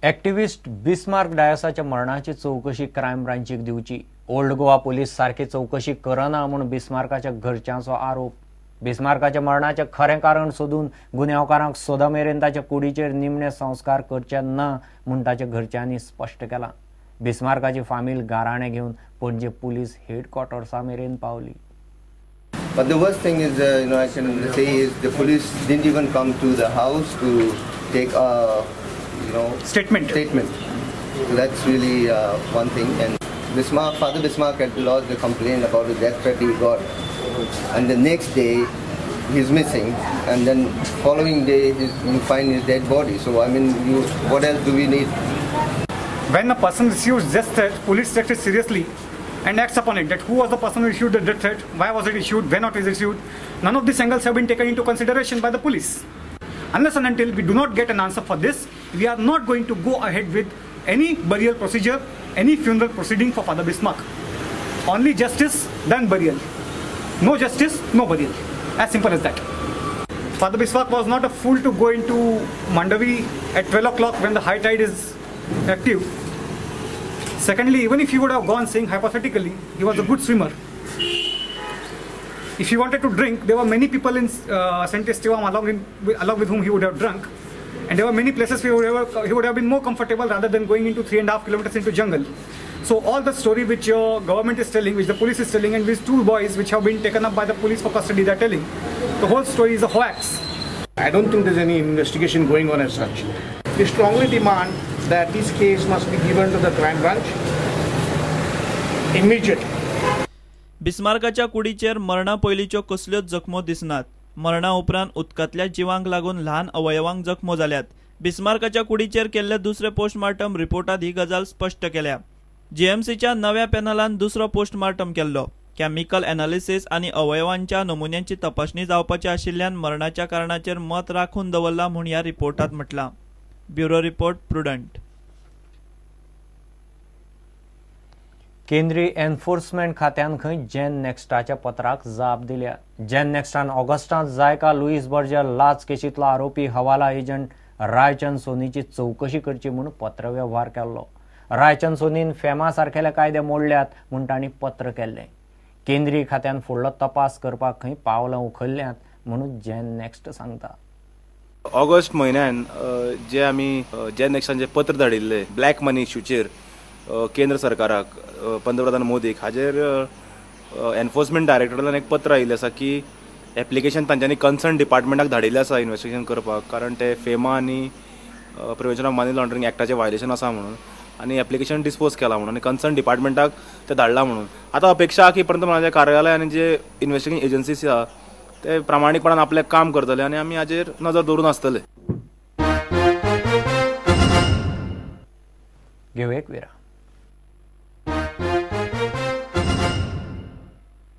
एक्टिव्हिस्ट Bismarck डायसाच्या मरणाची चवकशी crime ब्रांचीक दिवची. ओल्ड गोवा पोलीस सारकी चवकशी करना म्हूण बिस्मार्काच्या घरच्यांचो आरोप. बिस्मार्काच्या मरणाचें खरें कारण सोदून गुन्यांवकारांक सोदा मेरेन ताच्या कुडीचेर निमणे संस्कार करचे ना म्हूण ताच्या घरच्यांनी स्पश्ट केलां. बिस्मार्काची फामील गाराणें घेवन पणजे पुलीस हेडक्वॉर्टर्सा मेरेन पावली. But the worst thing is, I can say is the police didn't even come to the house to take a, statement. So that's really one thing. And Bismarck, Father Bismarck had lodged a complaint about the death threat he got, and the next day he's missing, and then following day you find his dead body. So I mean, what else do we need? When a person receives death threat, police takes it seriously and acts upon it. That who was the person who issued the death threat, why was it issued, when it was issued. None of these angles have been taken into consideration by the police. Unless and until we do not get an answer for this, we are not going to go ahead with any burial procedure, any funeral proceeding for Father Bismarck. Only justice, then burial. No justice, no burial. As simple as that. Father Bismarck was not a fool to go into Mandavi at 12 o'clock when the high tide is active. Secondly, even if he would have gone, saying hypothetically, he was a good swimmer. If he wanted to drink, there were many people in St. Estevam along with whom he would have drunk. And there were many places where he would have been more comfortable rather than going into 3.5 kilometers into jungle. So all the story which your government is telling, which the police is telling, and these two boys which have been taken up by the police for custody, they are telling, the whole story is a hoax. I don't think there's any investigation going on as such. We strongly demand that this case must be given to the crime branch immediately. बिस्मार्काच्या कुडीचेर मरणा पयलींच्यो कसल्योच जखमो दिसनात. मरणा उपरांत उदकांतल्या जिवांक लागून ल्हान अवयवांक जखमो जाल्यात. बिस्मार्काच्या कुडीचेर केल्ले दुसरे पोस्टमार्टम रिपोर्टांत ही गजाल स्पश्ट केल्या. जीएमसीच्या नव्या पॅनलान दुसरो पोस्टमार्टम केल्लो. केमिकल एनालिसिस आनी अवयवांच्या नमुन्यांची तपासणी जावपाची आशिल्ल्यान मरणाच्या कारणाचेर मत राखून दवरलां म्हूण ह्या रिपोर्टांत म्हटलां. Bureau report, Prudent. केंद्रीय एन्फोर्समेंट खात्यान खंय जेन नेक्स्टाच्या पत्राक जाप दिल्या. जेन नेक्स्टान ऑगस्टांत जायका लुईस बर्जर लाच केशींतलो आरोपी हवाला एजंट रायचंद सोनीची चवकशी करची म्हूण पत्रवेव्हार केल्लो. रायचंद सोनीन फेमा सारकेले कायदे मोडल्यात म्हूण तांणी पत्र केल्लें. केंद्रीय खात्यान फुडलो तपास करपाक खंय पावलां उखल्ल्यांत म्हणून जेन नेक्स्ट सांगता. ऑगस्ट म्हयन्यान जे आमी जेन नेक्स्टान जे पत्र धाडिल्लें ब्लॅक मनी इश्यूचेर केंद्र सरकाराक, पंतप्रधान मोदीक, हाजेर एनफोर्समेंट डायरेक्टरान एक पत्र आयिल्लें आसा की एप्लिकेशन तांच्यांनी कन्सर्न डिपार्टमेंटाक धाडिल्लें आसा इन्वेस्टिगेशन करपाक, कारण ते फेमा आनी प्रिवेन्शन ऑफ मनी लॉन्ड्रिंग एक्टाचें व्हायलेशन आसा म्हणून, आनी एप्लिकेशन डिस्पोज केलां म्हणून आनी कन्सर्न डिपार्टमेंटाक तें धाडलां म्हणून. आतां अपेक्षा आहा की पंतप्रधानाच्या कार्यालय आनी जे इन्वेस्टिगेशन एजन्सीज आहा ते प्रामाणीकपणान आपलें काम करतले आनी आमी हाजेर नजर दवरून आसतले. घेवया एक विराम.